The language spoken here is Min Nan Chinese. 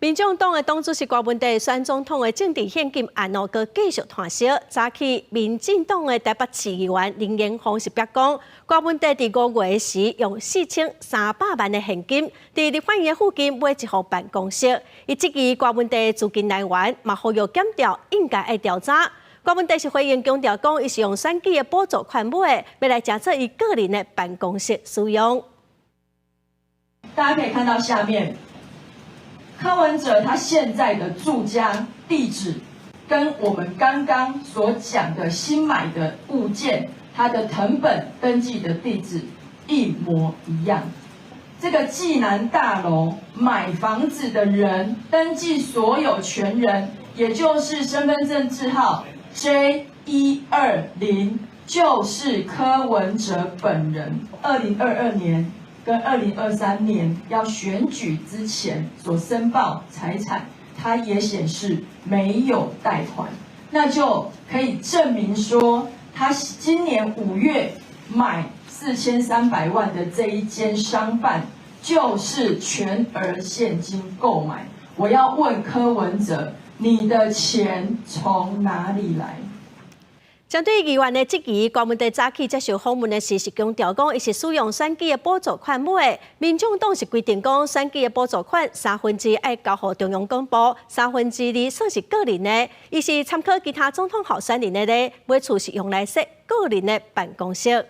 民眾黨的黨主席柯文哲選總統的政治獻金案哦，閣繼續湠燒。早起，民進黨的台北市議員林延峰是白講，柯文哲佇5月時用4300萬的現金，佇立法院附近買一戶辦公室。伊質疑柯文哲資金來源，嘛呼籲檢調應該愛調查。柯文哲是回應強調講，伊是用選舉的補助款買的，欲來成做伊個人的辦公室使用。大家可以看到下面。柯文哲他現在的住家地址，跟我們剛剛所講的新買的物件，他的謄本登記的地址一模一樣。這個濟南大樓買房子的人登記所有權人，也就是身份證字號 J120，就是柯文哲本人。2022年跟2023年要選舉之前所申報財產，他也顯示沒有貸款，那就可以證明說，他今年5月買4300萬的這一間商辦，就是全額現金購買。我要問柯文哲，你的錢從哪裡來？針對議員的質疑，柯文哲早起接受訪問的時是強調講，伊是使用選舉的補助款買的。民眾黨是規定講，選舉的補助款三分之一愛交予中央廣播，三分之二算是個人的。伊是參考其他總統候選人的咧，買厝是用來設個人的辦公室。